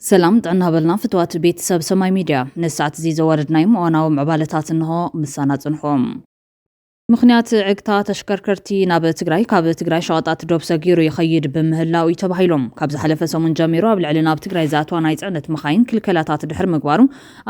ሰላም ጥዕና በልና ፍትዋት ቤተሰብ ሰማይ ሚድያ። ነዚ ሰዓት እዚ ዘዋደድናዮም እዋናዊ ምዕባለታት እንሆ፣ ምሳና ጽንሑ። ምኽንያት ዕግታ ተሽከርከርቲ ናብ ትግራይ፣ ካብ ትግራይ ሸቐጣት ዶብ ሰጊሩ ይኸይድ ብምህላው እዩ ተባሂሎም። ካብ ዝሓለፈ ሰሙን ጀሚሩ ኣብ ልዕሊ ናብ ትግራይ ዝኣትዋ ናይ ጽዕነት መኻይን ክልከላታት ድሕሪ ምግባሩ፣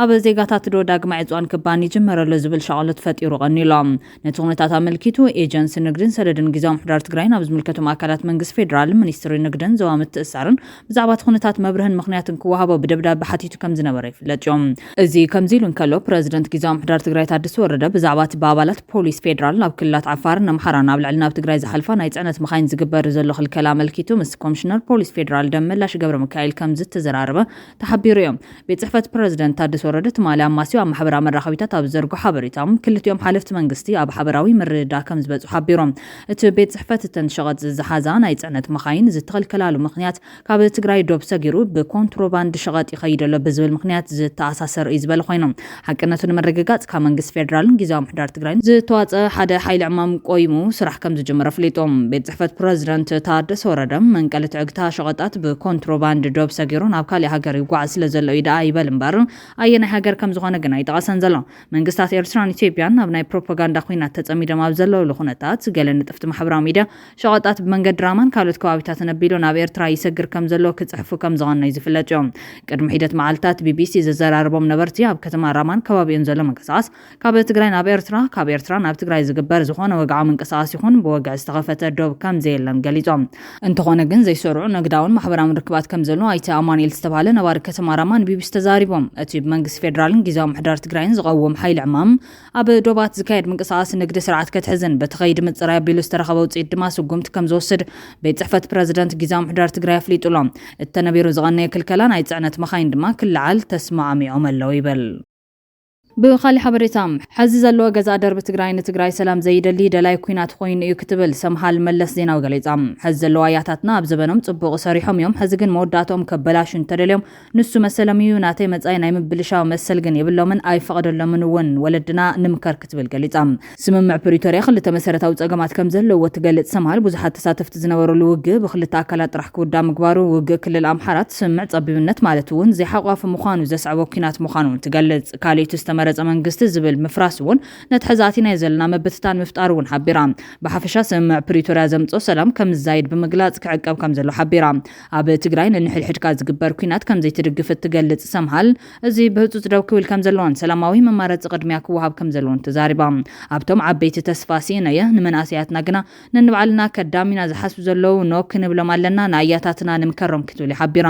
ኣብ ዜጋታት ዶ ዳግማይ ዕፅዋን ክባን ይጅመረሉ ዝብል ሻቕሎት ፈጢሩ ቀኒሎም። ነቲ ኩነታት ኣመልኪቱ ኤጀንሲ ንግድን ሰደድን ግዝያዊ ምሕዳር ትግራይ ናብ ዝምልከቶም ኣካላት መንግስቲ ፌዴራል፣ ሚኒስትሪ ንግድን ዞባ ምትእሳርን ብዛዕባ እቲ ኩነታት መብርህን ምኽንያትን ክወሃቦ ብደብዳቤ ሓቲቱ ከም ዝነበረ ይፍለጥ እዩ። እዚ ከምዚ ኢሉ እንከሎ፣ ፕረዚደንት ግዝያዊ ምሕዳር ትግራይ ታደሰ ወረደ ብዛዕባ እቲ ብኣባላት ፖሊስ ፌዴራል ናብ ክልላት ዓፋርን ኣምሓራን ኣብ ልዕሊ ናብ ትግራይ ዝሓልፋ ናይ ጽዕነት መኻይን ዝግበር ዘሎ ክልከላ ኣመልኪቱ ምስ ኮሚሽነር ፖሊስ ፌዴራል ደመላሽ ገብረ ሚካኤል ከም ዝተዘራረበ ተሓቢሩ እዩ። ቤት ጽሕፈት ፕረዚደንት ታደሰ ወረደ ትማሊ ኣማስዩ ኣብ ማሕበራዊ መራኸቢታት ኣብ ዝዘርግሖ ሓበሬታ፣ ክልቲኦም ሓለፍቲ መንግስቲ ኣብ ሓበራዊ ምርድዳእ ከም ዝበጽሑ ሓቢሮም። እቲ ቤት ጽሕፈት እተን ሸቐጥ ዝሓዛ ናይ ጽዕነት መኻይን ዝተኸልከላሉ ምኽንያት ካብ ትግራይ ዶብ ሰጊሩ ብኮንትሮባንድ ሸቐጥ ይኸይድ ኣሎ ብዝብል ምኽንያት ዝተኣሳሰር እዩ ዝበለ ኮይኑ፣ ሓቅነቱ ንምርግጋጽ ካብ መንግስቲ ፌዴራልን ግዝያዊ ምሕዳር ትግራይን ዝተዋጸ ሓደ ሓይሊ ዕማም ቆይሙ ስራሕ ከም ዝጀመረ ኣፍሊጡ። ቤት ጽሕፈት ፕረዚደንት ታደሰ ወረደ መንቀሊ ትዕግታ ሸቐጣት ብኮንትሮባንድ ዶብ ሰጊሩ ናብ ካሊእ ሃገር ይጓዓዝ ስለ ዘሎ እዩ ደኣ ይበል እምበር፣ ኣየናይ ሃገር ከም ዝኾነ ግን ኣይጠቐሰን ዘሎ። መንግስታት ኤርትራን ኢትዮጵያን ኣብ ናይ ፕሮፓጋንዳ ኲናት ተጸሚዶም ኣብ ዘለውሉ ኩነታት፣ ገለ ንጥፍቲ ማሕበራዊ ሚድያ ሸቐጣት ብመንገዲ ራማን ካልኦት ከባቢታትን ኣቢሉ ናብ ኤርትራ ይሰግር ከም ዘሎ ክጽሕፉ ከም ዝቐነዩ ዝፍለጥ እዮም። ቅድሚ ሒደት መዓልታት ቢቢሲ ዘዘራረቦም ነበርቲ፣ ኣብ ከተማ ራማን ከባቢኡን ዘሎ ምንቅስቓስ ካብ ትግራይ ናብ ኤርትራ፣ ካብ ኤርትራ ናብ ትግራይ ዝግበር ዝኾነ ወግዓዊ ምንቅስቓስ ይኹን ብወግዒ ዝተኸፈተ ዶብ ከም ዘየለን ገሊጾም። እንተኾነ ግን ዘይሰርዑ ንግዳውን ማሕበራውን ርክባት ከም ዘሎ ኣይተ ኣማኑኤል ዝተባህለ ነባሪ ከተማ ራማ ንቢቢሲ ተዛሪቦም። እቲ ብመንግስቲ ፌዴራልን ግዝያዊ ምሕዳር ትግራይን ዝቐውም ሓይሊ ዕማም ኣብ ዶባት ዝካየድ ምንቅስቓስ ንግዲ ስርዓት ከትሕዝን በቲ ኸይዲ ምፅራይ ኣቢሉ ዝተረኸበ ውፅኢት ድማ ስጉምቲ ከም ዝወስድ ቤት ጽሕፈት ፕረዚደንት ግዝያዊ ምሕዳር ትግራይ ኣፍሊጡ ኣሎ። እቲ ተነቢሩ ዝቐነየ ክልከላ ናይ ጽዕነት መኻይን ድማ ክለዓል ተስማዕሚዖም ኣለዉ ይብል። ብኻሊእ ሓበሬታ፣ ሐዚ ዘለዎ ገዛ ደርቢ ትግራይ ንትግራይ ሰላም ዘይደሊ ደላይ ኲናት ኮይኑ እዩ ክትብል ሰምሃል መለስ ዜናዊ ገሊጻ። ሐዚ ዘለዉ ኣያታትና ኣብ ዘበኖም ጽቡቕ ሰሪሖም እዮም፣ ሐዚ ግን መወዳእትኦም ከበላሹ እንተደልዮም ንሱ መሰሎም እዩ፣ ናተይ መጻኢ ናይ ምብልሻው መሰል ግን የብሎምን ኣይፈቐደሎምን እውን፣ ወለድና ንምከር ክትብል ገሊጻ። ስምምዕ ፕሪቶርያ ክልተ መሰረታዊ ጸገማት ከም ዘለዎ ትገልጽ ሰምሃል፣ ብዙሓት ተሳተፍቲ ዝነበሩሉ ውግእ ብክልተ ኣካላት ጥራሕ ክውዳእ ምግባሩ፣ ውግእ ክልል ኣምሓራ ትስምዕ ጸቢብነት ማለት እውን ዘይሓቋፊ ምዃኑ ዘስዕቦ ኲናት ምዃኑ እውን ትገልጽ። ካልእ እቲ ዝተመረጸ መንግስቲ ዝብል ምፍራስ እውን ነቲ ሕዚ ኣቲናዮ ዘለና ምብትታን ምፍጣሩ እውን ሓቢራ። ብሓፈሻ ስምምዕ ፕሪቶርያ ዘምጽኦ ሰላም ከም ዝዛይድ ብምግላጽ ክዕቀብ ከም ዘሎ ሓቢራ። ኣብ ትግራይ ንንሕድሕድካ ዝግበር ኲናት ከም ዘይትድግፍ እትገልጽ ሰምሃል፣ እዚ ብህጹጽ ደው ክብል ከም ዘለዎን ሰላማዊ መማረጺ ቅድሚያ ክወሃብ ከም ዘለዎን ተዛሪባ። ኣብቶም ዓበይቲ ተስፋ ስኢነ እየ፣ ንመናእሰያትና ግና ነንባዕልና ከዳሚና ዝሓስቡ ዘለዉ ኖ ክንብሎም ኣለና፣ ንኣያታትና ንምከሮም ክትብል ሓቢራ።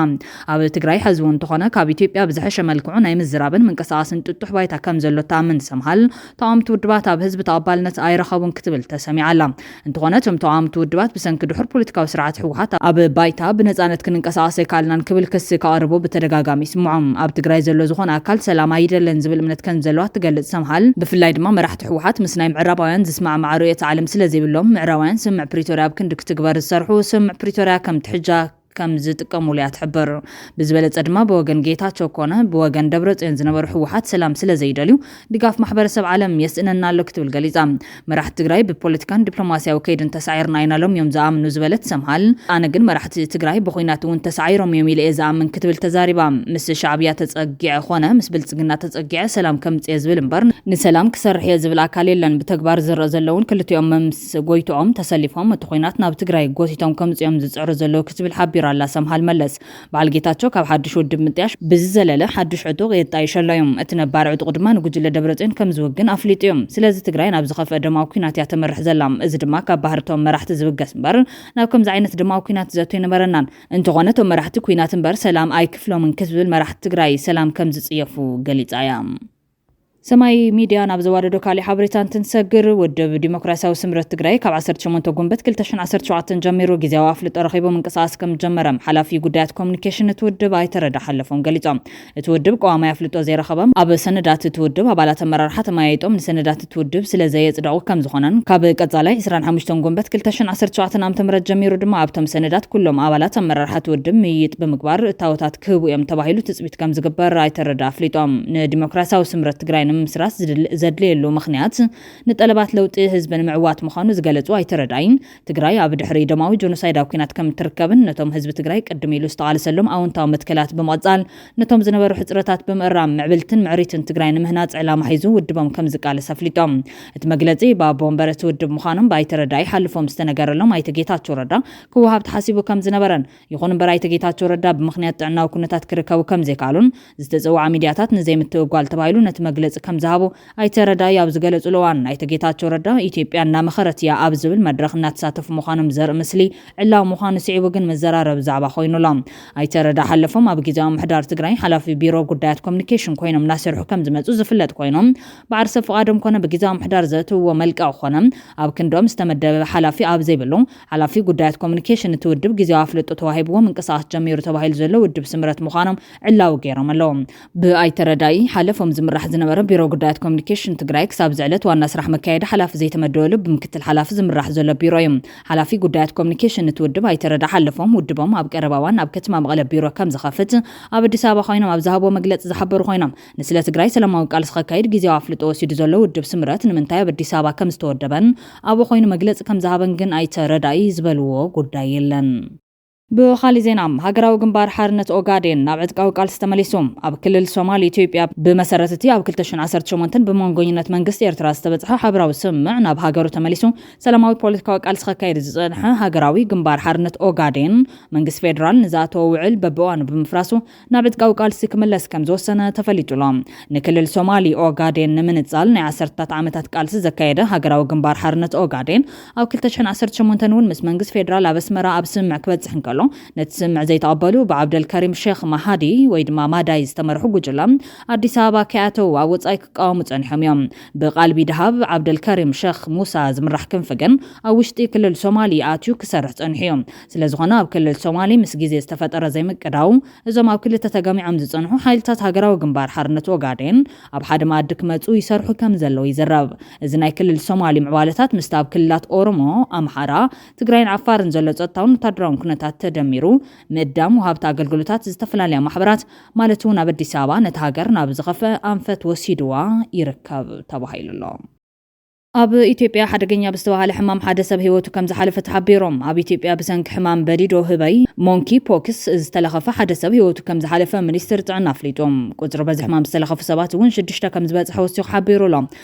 ኣብ ትግራይ ሕዚ እውን እንተኾነ ካብ ኢትዮጵያ ብዝሐሸ መልክዑ ናይ ምዝራብን ምንቅስቓስን ጥጡሕ ባይታ ከም ዘሎ ትኣምን ሰምሃል፣ ተቓወምቲ ውድባት ኣብ ህዝቢ ተቐባልነት ኣይረኸቡን ክትብል ተሰሚዓ ኣላ። እንተኾነ እቶም ተቓወምቲ ውድባት ብሰንኪ ድሑር ፖለቲካዊ ስርዓት ህወሓት ኣብ ባይታ ብነፃነት ክንንቀሳቐስ ኣይከኣልናን ክብል ክሲ ከቕርቡ ብተደጋጋሚ ይስምዖም። ኣብ ትግራይ ዘሎ ዝኾነ ኣካል ሰላም ኣይደለን ዝብል እምነት ከም ዘለዋ ትገልጽ ሰምሃል፣ ብፍላይ ድማ መራሕቲ ህወሓት ምስ ናይ ምዕራባውያን ዝስማዕማዕ ርእዮተ ዓለም ስለ ዘይብሎም፣ ምዕራባውያን ስምምዕ ፕሪቶርያ ኣብ ክንዲ ክትግበር ዝሰርሑ፣ ስምምዕ ፕሪቶርያ ከም ትሕጃ ከም ዝጥቀሙሉ እያ ትሕብር። ብዝበለጸ ድማ ብወገን ጌታቸው ኮነ ብወገን ደብረጽዮን ዝነበሩ ህወሓት ሰላም ስለ ዘይደልዩ ድጋፍ ማሕበረሰብ ዓለም የስእነና ኣሎ ክትብል ገሊጻ። መራሕቲ ትግራይ ብፖለቲካን ዲፕሎማሲያዊ ከይድን ተሳዒርና ኢና ኢሎም እዮም ዝኣምኑ ዝበለት ሰምሃል፣ ኣነ ግን መራሕቲ ትግራይ ብኹናት እውን ተሳዒሮም እዮም ኢለ እየ ዝኣምን ክትብል ተዛሪባ። ምስ ሻዕብያ ተጸጊዐ ኮነ ምስ ብልጽግና ተጸጊዐ ሰላም ከምጽእ እየ ዝብል እምበር ንሰላም ክሰርሕ እየ ዝብል ኣካል የለን። ብተግባር ዝረኣ ዘለውን ክልቲኦም መምስ ጎይትኦም ተሰሊፎም እቲ ኹናት ናብ ትግራይ ጎቲቶም ከምጽኦም ዝጽዕሩ ዘለዉ ክትብል ሓቢራ ኣላ ሰምሃል መለስ። በዓል ጌታቸው ካብ ሓድሽ ውድብ ምጥያሽ ብዝዘለለ ሓድሽ ዕጡቕ የጣይሸሎ እዩ። እቲ ነባር ዕጡቕ ድማ ንጉጅለ ደብረጽዮን ከም ዝውግን ኣፍሊጡ እዩ። ስለዚ ትግራይ ናብ ዝኸፍአ ደማዊ ኲናት እያ ተመርሕ ዘላ። እዚ ድማ ካብ ባህርቶም መራሕቲ ዝብገስ እምበር ናብ ከምዚ ዓይነት ደማዊ ኲናት ዘቱ ኣይነበረናን። እንተኾነ እቶም መራሕቲ ኲናት እምበር ሰላም ኣይክፍሎምን ክትብል መራሕቲ ትግራይ ሰላም ከም ዝጽየፉ ገሊጻ እያ። ሰማይ ሚድያ ናብ ዘዋደዶ ካሊእ ሓበሬታ እንትንሰግር፣ ውድብ ዲሞክራሲያዊ ስምረት ትግራይ ካብ ዓሰርተ ሸሞንተ ጉንበት ክልተ ሽሕን ዓሰርተ ሸውዓተን ጀሚሩ ግዜያዊ ኣፍልጦ ረኺቡ ምንቅስቓስ ከም ጀመረ ሓላፊ ጉዳያት ኮሙኒኬሽን እቲ ውድብ ኣይተ ረዳ ሓለፎም ገሊጾም። እቲ ውድብ ቀዋማይ ኣፍልጦ ዘይረኸበ ኣብ ሰነዳት እቲ ውድብ ኣባላት ኣመራርሓ ተመያይጦም ንሰነዳት እቲ ውድብ ስለ ዘየጽደቑ ከም ዝኾነን ካብ ቀጻላይ ዕስራን ሓሙሽተን ጉንበት ክልተ ሽሕን ዓሰርተ ሸውዓተን ዓመተ ምህረት ጀሚሩ ድማ ኣብቶም ሰነዳት ኩሎም ኣባላት ኣመራርሓ እቲ ውድብ ምይይጥ ብምግባር እታወታት ክህቡ እዮም ተባሂሉ ትጽቢት ከም ዝግበር ኣይተ ረዳ ኣፍሊጦም። ንዲሞክራሲያዊ ስምረት ትግራይ ምምስራት ዝድል-፣ ዘድልየሉ ምኽንያት ንጠለባት ለውጢ ህዝቢ ንምዕዋት ምዃኑ ዝገለጹ ኣይተ ረዳኢ፣ ትግራይ ኣብ ድሕሪ ደማዊ ጆኖሳይድ ኣብ ኲናት ከም እትርከብን ነቶም ህዝቢ ትግራይ ቅድም ኢሉ ዝተቓለሰሎም ኣወንታዊ መትከላት ብምቕጻል፣ ነቶም ዝነበሩ ሕጽረታት ብምእራም፣ ምዕብልትን ምዕሪትን ትግራይ ንምህናጽ ዕላማ ሒዙ ውድቦም ከም ዝቃለስ ኣፍሊጦም። እቲ መግለጺ ብኣቦ ወንበር እቲ ውድብ ምዃኖም ብኣይተ ረዳኢ ሓልፎም ዝተነገረሎም ኣይተ ጌታቸው ረዳ ክወሃብ ተሓሲቡ ከም ዝነበረን፣ ይኹን እምበር ኣይተ ጌታቸው ረዳ ብምኽንያት ጥዕናዊ ኩነታት ክርከቡ ከም ዘይከኣሉን፣ ዝተጸውዓ ሚድያታት ንዘይምትእጓል ተባሂሉ ነቲ መግለጺ ከም ዝሃቡ ኣይተ ረዳኢ ኣብ ዝገለጹሉ እዋን፣ ኣይተ ጌታቸው ረዳ ኢትዮጵያ እናመኸረት እያ ኣብ ዝብል መድረኽ እናተሳተፉ ምዃኖም ዘርኢ ምስሊ ዕላዊ ምዃኑ ስዒቡ ግን መዘራረቢ ዛዕባ ኮይኑ ኣሎ። ኣይተ ረዳ ሓለፎም ኣብ ግዝያዊ ምምሕዳር ትግራይ ሓላፊ ቢሮ ጉዳያት ኮሚኒኬሽን ኮይኖም እናሰርሑ ከም ዝመጹ ዝፍለጥ ኮይኖም፣ ብዓርሰ ፍቓዶም ኮነ ብግዝያዊ ምምሕዳር ዘእትውዎ መልቀቕ ኮነ ኣብ ክንዶም ዝተመደበ ሓላፊ ኣብ ዘይብሉ፣ ሓላፊ ጉዳያት ኮሚኒኬሽን እቲ ውድብ ግዝያዊ ኣፍልጦ ተዋሂብዎ ምንቅስቓስ ጀሚሩ ተባሂሉ ዘሎ ውድብ ስምረት ምዃኖም ዕላዊ ገይሮም ኣለዉ። ብኣይተ ረዳኢ ሓለፎም ዝምራሕ ዝነበረ ቢሮ ጉዳያት ኮሚኒኬሽን ትግራይ ክሳብ እዚ ዕለት ዋና ስራሕ መካየዲ ሓላፊ ዘይተመደበሉ ብምክትል ሓላፊ ዝምራሕ ዘሎ ቢሮ እዩ። ሓላፊ ጉዳያት ኮሚኒኬሽን እቲ ውድብ ኣይተ ረዳ ሓለፎም ውድቦም ኣብ ቀረባ እዋን ኣብ ከተማ መቐለ ቢሮ ከም ዝኸፍት ኣብ ኣዲስ ኣበባ ኮይኖም ኣብ ዝሃብዎ መግለፂ ዝሓበሩ ኮይኖም፣ ንስለ ትግራይ ሰላማዊ ቃልሲ ከካይድ ግዝያዊ ኣፍልጦ ወሲዱ ዘሎ ውድብ ስምረት ንምንታይ ኣብ ኣዲስ ኣበባ ከም ዝተወደበን ኣብኡ ኮይኑ መግለፂ ከም ዝሃበን ግን ኣይተ ረዳኢ ዝበልዎ ጉዳይ የለን። ብኻሊእ ዜና፣ ሃገራዊ ግንባር ሓርነት ኦጋዴን ናብ ዕጥቃዊ ቃልሲ ተመሊሱ። ኣብ ክልል ሶማል ኢትዮጵያ ብመሰረት እቲ ኣብ ክልተ ሽሕን ዓሰርተ ሸሞንተን ብመንጎኝነት መንግስቲ ኤርትራ ዝተበጽሐ ሓበራዊ ስምምዕ ናብ ሃገሩ ተመሊሱ ሰላማዊ ፖለቲካዊ ቃልሲ ከካይድ ዝጸንሐ ሃገራዊ ግንባር ሓርነት ኦጋዴን፣ መንግስቲ ፌዴራል ንዝኣተዎ ውዕል በብእዋኑ ብምፍራሱ ናብ ዕጥቃዊ ቃልሲ ክምለስ ከም ዝወሰነ ተፈሊጡ ኣሎ። ንክልል ሶማሊ ኦጋዴን ንምንጻል ናይ ዓሰርታት ዓመታት ቃልሲ ዘካየደ ሃገራዊ ግንባር ሓርነት ኦጋዴን ኣብ ክልተ ሽሕን ዓሰርተ ሸሞንተን እውን ምስ መንግስቲ ፌዴራል ኣብ ኣስመራ ኣብ ስምምዕ ክበጽሕ እንከሎ፣ ነቲ ስምምዕ ዘይተቐበሉ ብዓብደልከሪም ሼኽ ማሃዲ ወይ ድማ ማዳይ ዝተመርሑ ጉጅለ ኣዲስ ኣበባ ከይኣተዉ ኣብ ወጻኢ ክቃወሙ ጸኒሖም እዮም። ብቓልቢ ደሃብ ዓብደልከሪም ሼኽ ሙሳ ዝምራሕ ክንፊ ግን ኣብ ውሽጢ ክልል ሶማሊ ኣትዩ ክሰርሕ ጸኒሑ እዩ። ስለዝኾነ ኣብ ክልል ሶማሊ ምስ ግዜ ዝተፈጠረ ዘይምቅዳው፣ እዞም ኣብ ክልተ ተገሚዖም ዝጸንሑ ሓይልታት ሃገራዊ ግንባር ሓርነት ኦጋዴን ኣብ ሓደ መኣዲ ክመጹ ይሰርሑ ከም ዘለዉ ይዝረብ። እዚ ናይ ክልል ሶማሊ ምዕባለታት ምስቲ ኣብ ክልላት ኦሮሞ፣ ኣምሓራ፣ ትግራይን ዓፋርን ዘሎ ጸጥታውን ወታደራውን ኩነታት ተደሚሩ፣ ምእዳም ወሃብቲ ኣገልግሎታት ዝተፈላለያ ማሕበራት፣ ማለት እውን ኣብ ኣዲስ ኣበባ ነቲ ሃገር ናብ ዝኸፍአ ኣንፈት ወሲድዋ ይርከብ ተባሂሉ ኣሎ። ኣብ ኢትዮጵያ ሓደገኛ ብዝተባሃለ ሕማም ሓደ ሰብ ህይወቱ ከም ዝሓለፈ ተሓቢሮም። ኣብ ኢትዮጵያ ብሰንኪ ሕማም በዲዶ ህበይ፣ ሞንኪ ፖክስ፣ ዝተለኸፈ ሓደ ሰብ ህይወቱ ከም ዝሓለፈ ሚኒስትሪ ጥዕና ኣፍሊጡ። ቁጽሪ በዚ ሕማም ዝተለኸፉ ሰባት እውን ሽዱሽተ ከም ዝበጽሐ ወሲኹ ሓቢሩ ኣሎ።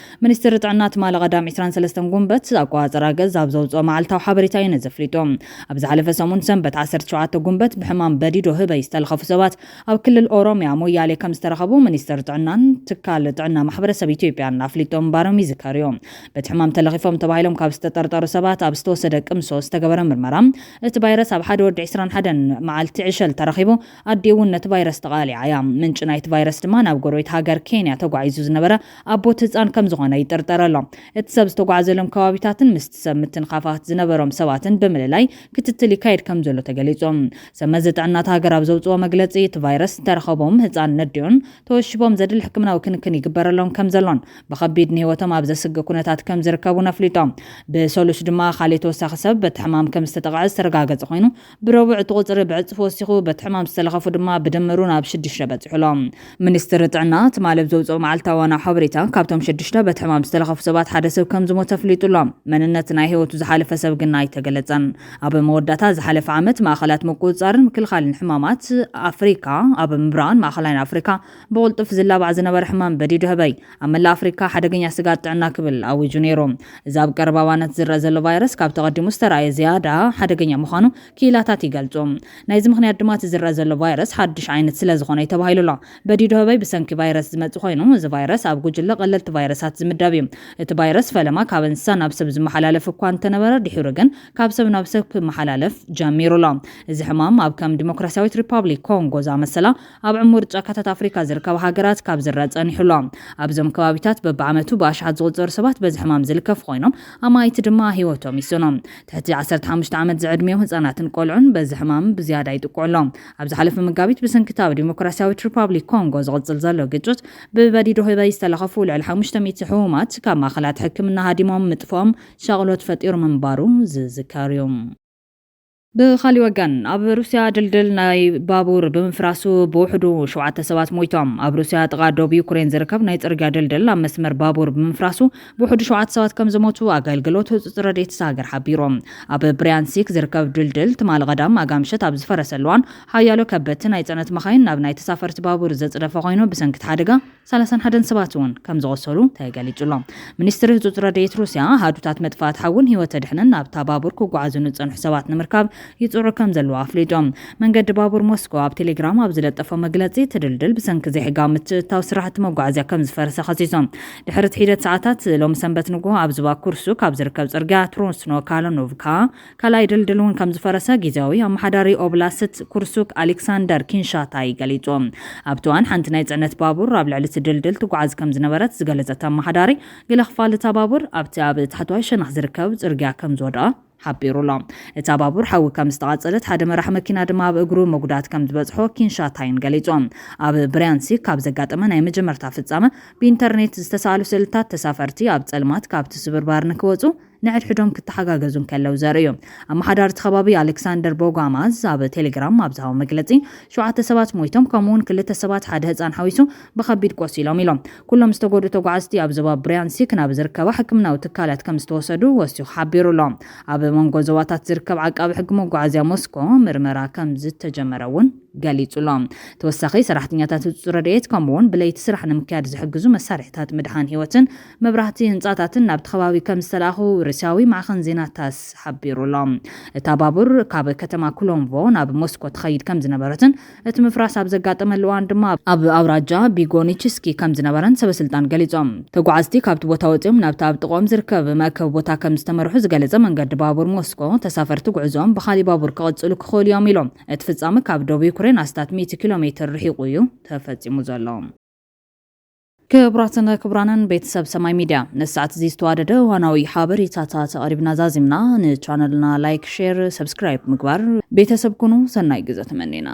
ሚኒስትሪ ጥዕና ትማሊ ቀዳም ዕስራን ሰለስተን ጉንበት ኣቆጻጽራ ገዝ ኣብ ዘውጽኦ መዓልታዊ ሓበሬታ እዩ ነዚ ኣፍሊጡ። ኣብ ዝሓለፈ ሰሙን ሰንበት ዓሰርተ ሸውዓተ ጉንበት ብሕማም በዲዶ ህበይ ዝተለኸፉ ሰባት ኣብ ክልል ኦሮሚያ ሞያሌ ከም ዝተረኸቡ ሚኒስትሪ ጥዕናን ትካል ጥዕና ማሕበረሰብ ኢትዮጵያን ኣፍሊጦም ምንባሮም ይዝከር እዩ። በቲ ሕማም ተለኺፎም ተባሂሎም ካብ ዝተጠርጠሩ ሰባት ኣብ ዝተወሰደ ቅምሶ ዝተገበረ ምርመራ፣ እቲ ቫይረስ ኣብ ሓደ ወዲ ዕስራን ሓደን መዓልቲ ዕሸል ተረኺቡ፣ ኣዲኡ እውን ነቲ ቫይረስ ተቓሊዓ እያ። ምንጪ ናይቲ ቫይረስ ድማ ናብ ጎረቤት ሃገር ኬንያ ተጓዒዙ ዝነበረ ኣቦት ህጻን ከም ዝኾነ ይጥርጠር ኣሎ። እቲ ሰብ ዝተጓዓዘሎም ከባቢታትን ምስቲ ሰብ ምትንኻፋት ዝነበሮም ሰባትን ብምልላይ ክትትል ይካየድ ከም ዘሎ ተገሊጹ። ሰብ መዚ ጥዕና እታ ሃገር ኣብ ዘውጽኦ መግለጺ፣ እቲ ቫይረስ ዝተረኸቦም ህጻን ነዲኡን ተወሺቦም ዘድሊ ሕክምናዊ ክንክን ይግበረሎም ከም ዘሎን ብኸቢድ ንህይወቶም ኣብ ዘስግእ ኩነታት ከም ዝርከቡን ኣፍሊጦም። ብሰሉስ ድማ ካልእ ተወሳኺ ሰብ በቲ ሕማም ከም ዝተጠቕዐ ዝተረጋገጸ ኮይኑ፣ ብረቡዕ እቲ ቁጽሪ ብዕጽፊ ወሲኹ። በቲ ሕማም ዝተለኸፉ ድማ ብድምሩ ናብ ሽዱሽተ በጺሑ ኣሎ። ሚኒስትሪ ጥዕና ትማሊ ኣብ ዘውጽኦ መዓልታዊ ዋና ሓበሬታ፣ ካብቶም ሽዱሽተ በቲ ሕማም ዝተለኸፉ ሰባት ሓደ ሰብ ከም ዝሞተ ኣፍሊጡ ኣሎ። መንነት ናይ ህይወቱ ዝሓለፈ ሰብ ግን ኣይተገለጸን። ኣብ መወዳእታ ዝሓለፈ ዓመት ማእኸላት ምቁጽጻርን ምክልኻልን ሕማማት ኣፍሪካ ኣብ ምብራቕን ማእኸላይን ኣፍሪካ ብቕልጡፍ ዝላባዕ ዝነበረ ሕማም በዲዶ ህበይ ኣብ መላእ ኣፍሪካ ሓደገኛ ስጋት ጥዕና ክብል ኣዊጁ ነይሩ። እዚ ኣብ ቀረባ እዋናት ዝረአ ዘሎ ቫይረስ ካብ ተቐዲሙ ዝተራእየ ዝያዳ ሓደገኛ ምዃኑ ክኢላታት ይገልጹ። ናይዚ ምኽንያት ድማ እቲ ዝረአ ዘሎ ቫይረስ ሓድሽ ዓይነት ስለ ዝኾነ እዩ ተባሂሉ ኣሎ። በዲዶ ህበይ ብሰንኪ ቫይረስ ዝመጽእ ኮይኑ፣ እዚ ቫይረስ ኣብ ጉጅለ ቀለልቲ ቫይረሳት ዝምደብ እዩ። እቲ ቫይረስ ፈለማ ካብ እንስሳ ናብ ሰብ ዝመሓላለፍ እኳ እንተነበረ፣ ድሒሩ ግን ካብ ሰብ ናብ ሰብ ክመሓላለፍ ጀሚሩ ኣሎ። እዚ ሕማም ኣብ ከም ዲሞክራሲያዊት ሪፓብሊክ ኮንጎ ዝኣመሰላ ኣብ ዕሙር ጫካታት ኣፍሪካ ዝርከባ ሃገራት ካብ ዝረአ ጸኒሑ ኣሎ። ኣብዞም ከባቢታት በብዓመቱ ብኣሽሓት ዝቑጸሩ ሰባት በዚ ሕማም ዝልከፉ ኮይኖም፣ ኣማኢት ድማ ህይወቶም ይስእኑ። ትሕቲ ዓሰርተ ሓሙሽተ ዓመት ዝዕድሚኦም ህጻናትን ቆልዑን በዚ ሕማም ብዝያዳ ይጥቅዑ ኣለዉ። ኣብ ዝሓለፈ መጋቢት ብሰንኪ እቲ ኣብ ዲሞክራሲያዊት ሪፓብሊክ ኮንጎ ዝቕጽል ዘሎ ግጭት ብበዲዶ ህበይ ዝተለኸፉ ልዕሊ ሓሙሽተ ሚእቲ ሕሙማት ካብ ማእኸላት ሕክምና ሃዲሞም ምጥፍኦም ሻቕሎት ፈጢሩ ምንባሩ ዝዝከር እዩ። ብኻሊእ ወገን፣ ኣብ ሩስያ ድልድል ናይ ባቡር ብምፍራሱ ብውሕዱ ሸውዓተ ሰባት ሞይቶም። ኣብ ሩስያ ጥቓ ዶብ ዩክሬን ዝርከብ ናይ ጽርግያ ድልድል ኣብ መስመር ባቡር ብምፍራሱ ብውሕዱ ሸውዓተ ሰባት ከም ዝሞቱ ኣገልግሎት ህጹጽ ረድኤት እታ ሃገር ሓቢሩ። ኣብ ብሪያንሲክ ዝርከብ ድልድል ትማሊ ቀዳም ኣጋምሸት ኣብ ዝፈረሰሉ እዋን፣ ሓያሎ ከበድቲ ናይ ጽዕነት መኻይን ናብ ናይ ተሳፈርቲ ባቡር ዘጽደፈ ኮይኑ፣ ብሰንኪ እቲ ሓደጋ ሰላሳን ሓደን ሰባት እውን ከም ዝቖሰሉ ተገሊጹ ኣሎ። ሚኒስትሪ ህጹጽ ረድኤት ሩስያ፣ ኣሃዱታት መጥፋእቲ ሓውን ህይወት ኣድሕንን ናብታ ባቡር ክጓዓዙ ንጸንሑ ሰባት ንምርካብ ይጽዕሩ ከም ዘለዉ ኣፍሊጡ። መንገዲ ባቡር ሞስኮ ኣብ ቴሌግራም ኣብ ዝለጠፎ መግለጺ፣ እቲ ድልድል ብሰንኪ ዘይሕጋዊ ምትእትታው ስራሕቲ መጓዓዝያ ከም ዝፈረሰ ከሲሱ። ድሕሪ እቲ ሒደት ሰዓታት ሎሚ ሰንበት ንግሆ፣ ኣብ ዞባ ኩርሱክ ኣብ ዝርከብ ጽርግያ ትሮስኖ ካሎኖቭካ ካልኣይ ድልድል እውን ከም ዝፈረሰ ግዝያዊ ኣመሓዳሪ ኦብላስት ኩርሱክ ኣሌክሳንደር ኪንሻታይ ገሊጹ። ኣብቲ እዋን፣ ሓንቲ ናይ ጽዕነት ባቡር ኣብ ልዕሊ እቲ ድልድል ትጓዓዝ ከም ዝነበረት ዝገለጸ እቲ ኣመሓዳሪ፣ ገለ ክፋል እታ ባቡር ኣብቲ ኣብ ታሕተዋይ ሸነኽ ዝርከብ ጽርግያ ከም ዝወድቐ ሓቢሩ ኣሎ። እታ ባቡር ሓዊ ከም ዝተቓጸለት፣ ሓደ መራሕ መኪና ድማ ኣብ እግሩ መጉዳት ከም ዝበጽሖ ኪንሻታይን ገሊጹ። ኣብ ብሪያንሲክ ካብ ዘጋጠመ ናይ መጀመርታ ፍጻመ፣ ብኢንተርኔት ዝተሳእሉ ስእልታት ተሳፈርቲ ኣብ ጸልማት ካብቲ ስብርባር ንክወጹ ንሕድሕዶም ክተሓጋገዙ እንከለዉ ዘርኢ እዩ። ኣመሓዳሪ እቲ ከባቢ ኣሌክሳንደር ቦጋማዝ ኣብ ቴሌግራም ኣብ ዝሃቦ መግለጺ፣ ሸውዓተ ሰባት ሞይቶም፣ ከምኡውን ክልተ ሰባት፣ ሓደ ህጻን ሓዊሱ፣ ብኸቢድ ቆሲሎም ኢሎም። ኩሎም ዝተጎድኡ ተጓዓዝቲ ኣብ ዞባ ብሪያንሲክ ናብ ዝርከባ ሕክምናዊ ትካላት ከም ዝተወሰዱ ወሲኹ ሓቢሩ ኣሎ። ኣብ መንጎ ዞባታት ዝርከብ ዓቃቢ ሕጊ መጓዓዝያ ሞስኮ ምርመራ ከም ዝተጀመረ እውን ገሊጹ ኣሎ። ተወሳኺ፣ ሰራሕተኛታት ህጹጽ ረድኤት ከምኡውን ብለይቲ ስራሕ ንምክያድ ዝሕግዙ መሳርሒታት ምድሓን ህይወትን መብራህቲ ህንጻታትን ናብቲ ከባቢ ከም ዝተላእኹ ሩስያዊ ማዕኸን ዜና ታስ ሓቢሩ ኣሎ። እታ ባቡር ካብ ከተማ ኩሎንቮ ናብ ሞስኮ ትኸይድ ከም ዝነበረትን እቲ ምፍራስ ኣብ ዘጋጠመሉ እዋን ድማ ኣብ ኣውራጃ ቢጎኒችስኪ ከም ዝነበረን ሰበስልጣን ገሊጾም። ተጓዓዝቲ ካብቲ ቦታ ወጺኦም ናብቲ ኣብ ጥቕኦም ዝርከብ መእከቢ ቦታ ከም ዝተመርሑ ዝገለጸ መንገዲ ባቡር ሞስኮ፣ ተሳፈርቲ ጉዕዞኦም ብኻሊእ ባቡር ክቕጽሉ ክኽእሉ እዮም ኢሎም። እቲ ፍጻመ ካብ ዶብ ዩክሬን ኣስታት ሚእቲ ኪሎ ሜትር ርሒቑ እዩ ተፈጺሙ ዘሎ። ክቡራትን ክቡራንን ቤተሰብ ሰማይ ሚድያ፣ ንሰዓት እዚ ዝተዋደደ እዋናዊ ሓበሬታታት ኣቕሪብና ዛዚምና። ንቻነልና ላይክ፣ ሼር፣ ሰብስክራይብ ምግባር ቤተሰብ ኩኑ። ሰናይ ግዘ ተመኒና።